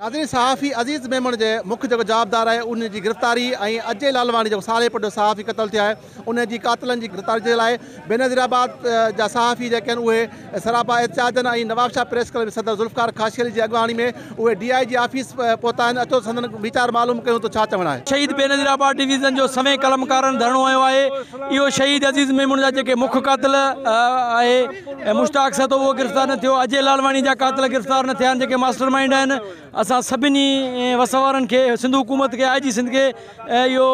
ناظرين صحافي عزيز ميمڻ جي مک جيڪو جوابدار آهي ان جي گرفتاري ۽ اجي لالواڻي جيڪو ساري پٽ جو صحافي قتل ٿيو آهي ان جي قاتلن جي گرفتاري جي لاء بينظير آباد جا صحافي جيڪي آهن اهي سراپا احتجاجن ۽ نوابشاهه پريس ڪلب جي صدر ذوالفقار خاصخيلي جي اڳواڻي ۾ اهي ڊي I جي آفيس پهتا آهن اچو سندن ويچار معلوم ڪيون ته ڇا چوڻ آهي. شهيد بينظير آباد ڊويزن جو سوين قلمڪارن ڌرڻو هنيو آهي اهو شهيد عزيز ميمڻ جا جيڪي مک قاتل آهي مشتاق سهتو اهو گرفتار نه ٿيو، اجي لالواڻي جا قاتل گرفتار نه ٿيا آهن جيڪي ماسٽر مائينڊ آهن، اسان سڀني وس وارن کي سنڌ حڪومت کي آء جي سنڌ کي اهو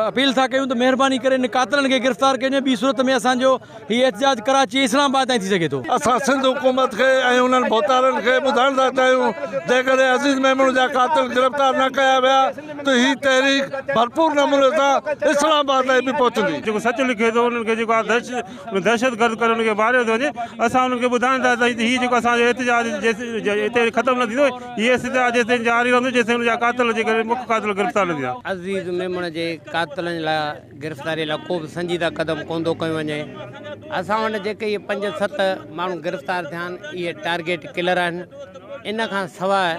اپيل ٿا ڪيون ته مهرباني ڪري ان قاتلن کي گرفتار ڪيو وڃي ٻي صورت ۾ اسان جو هي احتجاج ڪراچي ۽ اسلام آباد تائين ٿي سگهي ٿو. اسان سنڌ حڪومت کي ۽ انهن ڀوتارن کي ٻڌائڻ ٿا چاهيون جيڪڏهن عزيز ميمڻ جا قاتل گرفتار نه ڪيا ويا ته هي تحريڪ ڀرپور نموني سان اسلام آباد تائين به پهچندي. جيڪو سچ لکي ٿو انهن کي جيڪو آهي دهشتگرد ڪري انهن کي ماريو ٿو وڃي اسان انهن کي ٻڌائڻ ٿا چاهيون ته هي جيڪو اسان جو احتجاج جيسين هتي ختم نه ٿيندو هي احتجاج جيستائين جاري رهندو جيستائين ان جا قاتل جيڪي مک قاتل گرفتار نه ٿيندا. عزيز ميمڻ جي قاتلن لاء گرفتاري لاء ڪو به سنجيده قدم ڪونه ٿو کنيو وڃي اسان وٽ جيڪي اهي پنج ست ماڻهو گرفتار ٿيا آهن اهي ٽارگيٽ ڪلر آهن ان کان سواء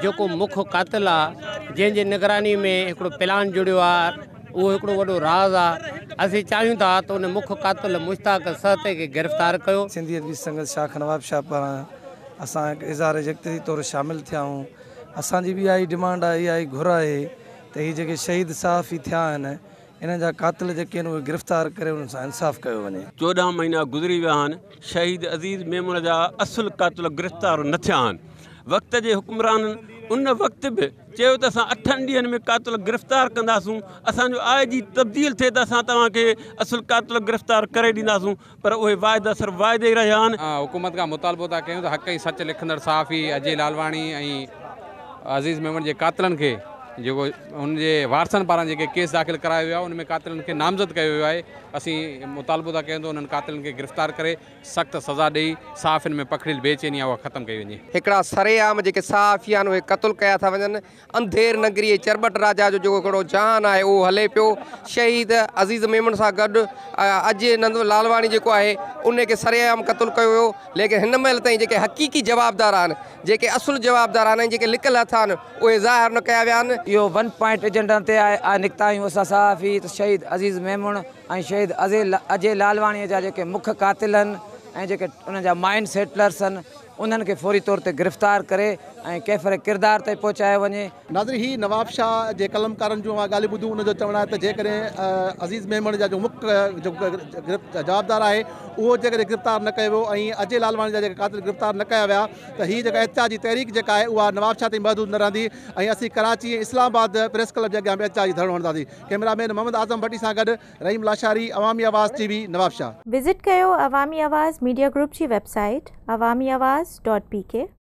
جيڪو مک قاتل آهي جنهن جي نگراني ۾ هڪڙو پلان جڙيو آهي اهو هڪڙو وڏو راز آ. اسين چاهيون ٿا ته ان مک قاتل مشتاق سهتي کي گرفتار ڪيو. سنڌي ادبي سنگت شاخ نواب شاهه پاران اسان هڪ اظهار يڪجهتي طور شامل ٿيا آهيون. اسان جي به اها ئي ڊمانڊ آهي، اها ئي گهر آهي ته هي جيڪي شهيد صحافي ٿيا آهن انهن جا قاتل جيڪي آهن اهي گرفتار ڪري انهن سان انصاف ڪيو وڃي. 14 مهينا گذري ويا آهن شهيد عزيز ميمڻ جا اصل قاتل گرفتار نه ٿيا آهن. وقت جي حڪمرانن ان وقت به چيو ته اسان اٺن ڏينهن ۾ قاتل گرفتار ڪنداسون، اسان جو آء جي تبديل ٿئي ته اسان توهان کي اصل قاتل گرفتار ڪري ڏينداسون پر اهي واعدا صرف واعدا ئي رهيا آهن. حڪومت کان مطالبو ٿا ڪيون ته حق ۽ سچ لکندڙ صحافي اجي لالواڻي ۽ عزيز ميمڻ جي قاتلن کي جيڪو ان جي وارثن پاران جيڪي ڪيس داخل ڪرايو ويو آهي ان ۾ قاتلن کي نامزد ڪيو ويو آهي اسين مطالبو ٿا ڪيون ته انهن قاتلن کي گرفتار ڪري سخت سزا ڏئي صحافين ۾ پکڙيل بي چيني آهي اها ختم ڪئي وڃي. هڪڙا سرعام جيڪي صحافي آهن اهي قتل ڪيا ٿا وڃن، انڌير نگري ۽ چرٻٽ راجا جو جيڪو هڪڙو جهان آهي اهو هلي پيو، شهيد عزيز ميمڻ سان گڏ اجي نند لالواڻي جيڪو آهي ان کي سرعام قتل ڪيو ويو ليڪن هن مهل تائين جيڪي حقيقي جوابدار آهن جيڪي اصل جوابدار آهن ۽ جيڪي لڪل هٿ آهن اهي ظاهر نه ڪيا ويا آهن. اهو ون پوائنٽ ايجنڊا تي نڪتا آهيون اسان صحافي ته شهيد عزيز ميمڻ ۽ شهيد اجي لالواڻيء جا جيڪي مک قاتل آهن ۽ جيڪي انهن جا مائنڊ سيٽلرس آهن انهن کي فوري طور تي گرفتار ڪري ۽ ڪيفر ڪردار تائين پهچايو وڃي. ناظرين هي نوابشاهه جي قلمڪارن جون اوهان ڳالهيون ٻڌيون ان جو چوڻ آهي ته جيڪڏهن عزيز ميمڻ جا جو مک جوابدار آهي اهو جيڪڏهن گرفتار نه ڪيو ويو ۽ اجي لالواڻي جا جيڪي قاتل گرفتار نه ڪيا ويا ته هي جيڪا احتجاجي تحريڪ جيڪا آهي اها نوابشاهه تائين محدود نه رهندي ۽ اسين ڪراچي ۽ اسلام آباد پريس ڪلب جي اڳيان به احتجاجي ڌرڻو هڻنداسين ڪئميرا مين محمد اعظم ڀٽي سان گڏ رحيم لاشاري، عوامي آواز ٽي وي، نوابشاهه. وزٽ ڪيو عوامي آواز ميڊيا گروپ جي web site Awami Awaz dot P K.